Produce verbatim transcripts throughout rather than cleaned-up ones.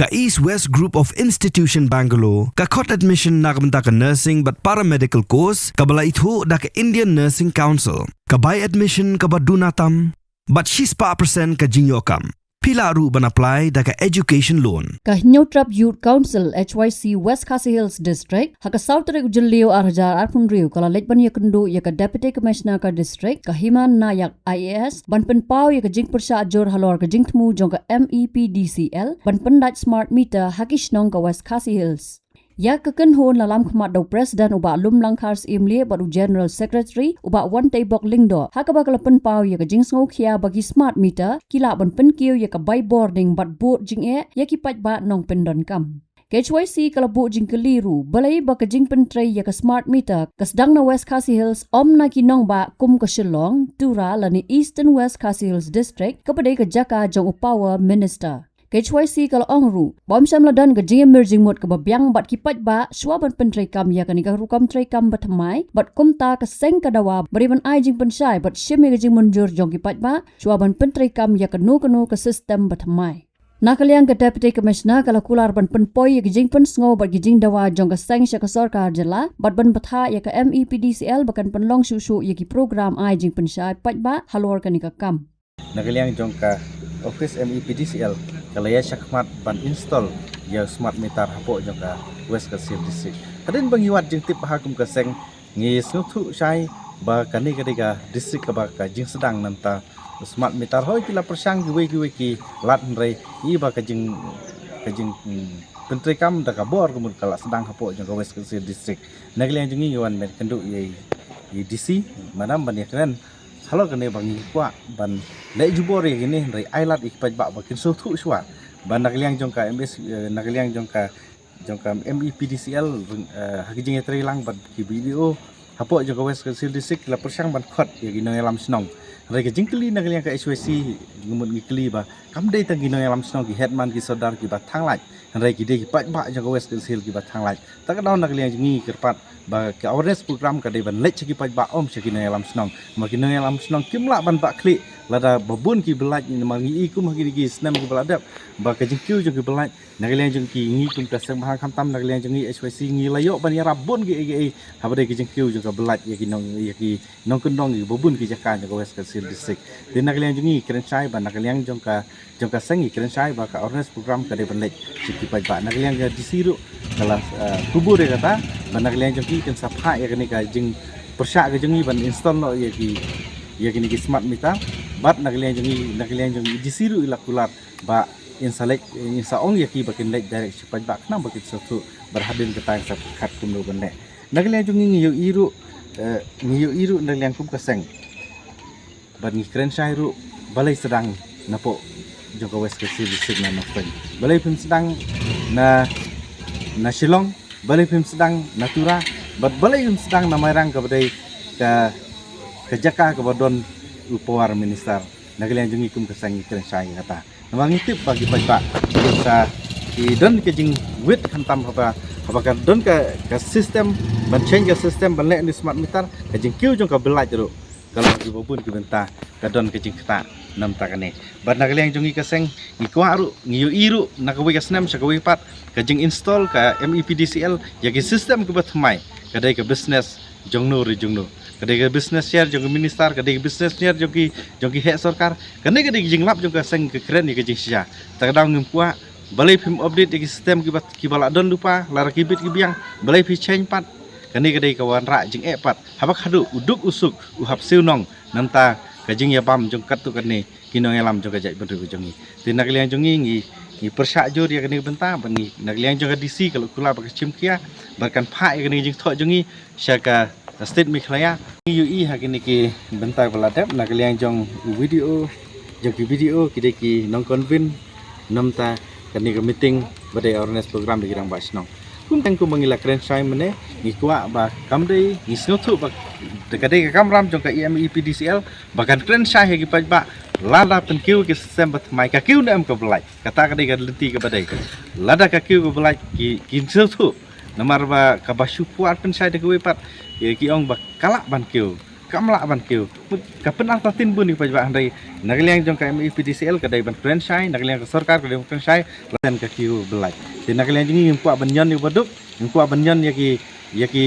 Ka East West Group of Institution Bangalore ka khot admission na ka bynta ka nursing bad paramedical course kaba la ithuh da ka Indian Nursing Council. Ka bai admission kaba duna tam bad shispah percent ka jingïoh kam. Phi lah ruh ban apply da ka education loan. Ka Hynñiewtrep Youth Council H Y C West Khasi Hills District ha ka saw tarik u Jylliew ar hajar arphew hynriew ka la leit ban ïakynduh ïa ka Deputy Commissioner ka District, ka Himan Nayak I A S, ban pynpaw ïa ka jingpyrshah jur halor ka jingthmu jong ka M E P D C L ban pyndait smart meter ha ki shnong ka West Khasi Hills. Ïa ka kynhun la lam khmat da u President u Bah Lumlangkhar Syiemlieh bad u General Secretary u Bah Wanteibok Lyngdoh, ha kaba ka la pynpaw ïa ka jingsngewkhia ba ki smart meter ki lah ban pynkiew ïa ka bai bor ding bad bud jingeh ïa ki paidbah nongpyndonkam. Ka H Y C ka la buh jingkylli ruh balei ba ka jingpyntrei ïa ka smart meter ka sdang na West Khasi Hills, ym na ki nongbah kum ka Shillong, Tura lane Eastern West Khasi Hills District kaba dei ka jaka jong u Power Minister. Ka H Y C ka la ong ruh ba ym shym la don ka jingïamir jingmut kaba biang bad ki paidbah shuwa ban pyntreikam ïa kane ka rukom treikam bathymmai, bad kumta ka seng ka dawa ba dei ban ai jingpynshai bad shim ïa ka jingmynjur jong ki paidbah shuwa ban pyntreikam ïa kano kano ka system bathymmai. Na ka liang ka Deputy Commissioner ka la kular ban pynpoi ïa ki jingpynsngew bad ki jingdawa jong ka seng sha ka sorkar jylla bad ban bthah ïa ka M E P D C L ba kan pynlong shuh shuh ïa ki program ai jingpynshai paidbah halor kane ka kam. Na ka liang jong ka office M E P D C L ka la ïa shakmat ban install ïa smart meter hapoh jong ka West Khasi Hills District. Hadien ba ngi wad jingtip ha kum ka seng, ngi sngewthuh shai ba kane ka dei ka district kaba ka jingsdang, nangta smart meter hoi ki la pyrshang kiwei kiwei ki lad, hynrei i ba ka jing, ka jing, hmm, pyntreikam da ka bor ka mut ka la sdang hapoh jong ka West Khasi Hills District. Na ka liang jong ngi ngi wan ban kynduh ïa i D C, madam, ban ïakren halor kane ba ngi kwah ban leh jubor ïa kine, hynrei ai lad ïa ki paidbah ba kin sngewthuh shuwa. Ba na ka liang jong ka M S, eh, na ka liang jong ka jong ka M E P D C L, eh, ha ki jingïatreilang bad ki B D O hapoh jong ka West Khasi Hills District la pyrshang ban khot ïa ki nongïalam shnong. Hynrei ka jingkylli na ka liang ka H Y C, ngi mut ngi kylli ba kam dei tang ki nongïalam shnong, ki headman, ki sordar kiba thang lait, hynrei ki dei ki paidbah jong ka West Khasi Hills kiba thang lait. Ta ka daw na ka liang jong ngi kyrpad ba ka awareness program ka dei ban leit sha ki paidbah, ym sha ki nongïalam shnong. Namar ki nongïalam shnong kim lah ban bah khlieh lada ba bun ki blai, namar ngi i kum ha kine ki snem kiba la dep ba ka jingkiew jong ki blai na ka liang jong ki, ngi kum ka seng bahang, khamtam na ka liang jong ngi H Y C ngi la ïoh ban ïarap bun kiei kiei haba dei ka jingkiew jong ka blai ïa ki nong, ïa ki nongkyndong ïa ba bun ki jaka jong ka West Khasi Hills District. Te na ka liang jong ngi kren shai ba na ka liang jong ka jong ka seng ngi kren shai ba ka awareness program ka dei ban leit sha ki paidbah. Na ka liang ka D C ruh ka la, eh, kubur ïa kata ba na ka liang jong ki kan sa phah ïa kane ka jingpyrshah ka jong ngi ban install noh ïa ki, ïa kine ki smart meter. Bad na ka liang jong ngi, na ka liang jong ngi D C ruh i la kular ba in sa leit, in sa ong ïa ki ba kin leit direct sha paidbah khnang ba kin sngewthuh bad hadien kata in sa pyrkhat kumno ban leh. Na ka liang jong ngi ngi ïohi ruh, eh, ngi ïohi ruh na ka liang kum ka seng. Bad ngi kren shai ruh balei sdang napoh jong ka West Khasi District na North Point. Balei phim sdang na, na Shillong, balei phim sdang na Tura, bad balei phim sdang na Mairang kaba dei ka, ka jaka kaba don u Power Minister. Na ka liang jong ngi kum ka seng ngi kren shai kata. Namar ngi tip ba ki paidbah kin sa, ki don ka jingwit khamtam haba, haba ka don ka, ka system ban change ka system ban leh ni smart meter, ka jingkiew jong ka blai ruh ka long kiba bun ki bynta, ka don ka jingktah namar kane. Bad na ka liang jong ngi ka seng ngi kwah ruh, ngi ïohi ruh na kawei ka snem sha kawei pat ka jinginstall ka M E P D C L ïa ki system kiba thymmai ka dei ka business jongno re jongno. Ka dei ka business share jong ka minister, ka dei ka business share jong ki, jong ki heh sorkar. Kane ka dei ka jinglap jong ka seng ka kren ïa ka jingshisha. Ta ka daw ngim kwah balei phim update ïa ki system kiba, kiba la don lypa, lada ki bit ki biang balei phi change pat. Kane ka dei ka wanrah jingeh pat. Haba khadduh u duk u suk u hap siew nong namar ka jingïabam jong katto katne ki nongïalam jong ka jaitbynriew ka jong ngi. Te na ka liang jong ngi ngi, ngi pyrshah jur ïa kane ka bynta bad ngi na ka liang jong ka D C ka la kular ba ka shim khia bad kan phah ïa kane ka jingthoh jong ngi sha ka state Meghalaya. Ngi ïohi ha kine ki bynta ba la dep na ka liang jong u B D O, jong ki B D O ki dei ki nongconvene namar kane ka meeting ba dei awareness program ïa ki rangbah shnong. Kum tang kum ba ngi la kren shai mynne ngi kwah ba kam dei, ngi sngewthuh ba ka dei ka kamram jong ka M E P D C L ba kan kren shai ha ki paidbah lada pynkiew ki system ba thymmai, ka kiew ne em ka blai. Kata ka dei ka lynti kaba dei. Lada ka kiew ka blai ki, ki sngewthuh. Namar ba kaba shu pyrshah pynshai da kawei pat ki, ki ong ba ka lah ban kiew. kam lah ban kiew. Ka pynartatien bun ïa ki paidbah, hynrei na ka liang jong ka M E P D C L ka dei ban kren shai, na ka liang ka sorkar ka dei ban kren shai, la ten ka kiew ba lait. Te na ka liang jong ngi ngim kwah ban ñion ïa ba duk, ngim kwah ban ñion ïa ki, ïa ki,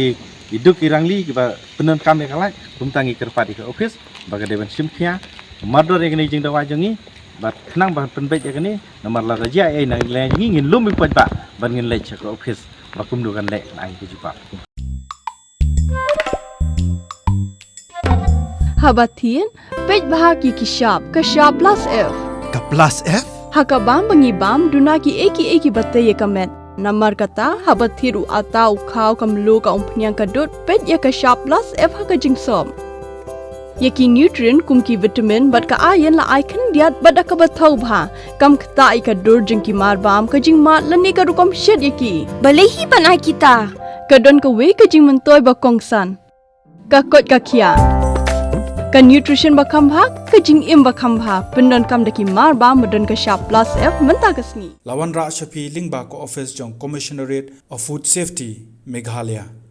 ki duk ki rangli kiba pyndonkam ïa ka lait, kumta ngi kyrpad ïa ka office ba ka dei ban shim khia mardor ïa kane ka jingdawa jong ngi, bad khnang ban pynbeit ïa kane, namar lada jia ei na ka liang jong ngi ngin lum ïa ki paidbah ban ngin leit sha ka office ba kumno kan leh, kan ai ka jubab. Haba thied, peit bha ki ki shap, ka shap plus F. Ka plus F? Ha ka bam ba ngi bam, duna ki ei ki ei kiba tei ïa ka met. Namar kata, haba thied u atta, u khaw, ka mluh, ka umphniang, ka dud, peit ïa ka shap plus F ha ka jingsop. Ïa ki nutrient kum ki vitamin bad ka iron la ai khyndiat bad da kaba thaw bha. Kam ktah ïa ka dur jong ki mar bam, ka jingmad lane ka rukom shet ïa ki. Balei hi ban ai kita? Ka don kawei ka jingmyntoi ba kongsan. Ka koit ka khiah. Ka nutrition ba kham bha, ka jingim ba kham bha. Pyndonkam da ki mar bam ba don ka shap plus F mynta ka sngi. La wanrah sha phi lyngba ka office jong Commissionerate of Food Safety, Meghalaya.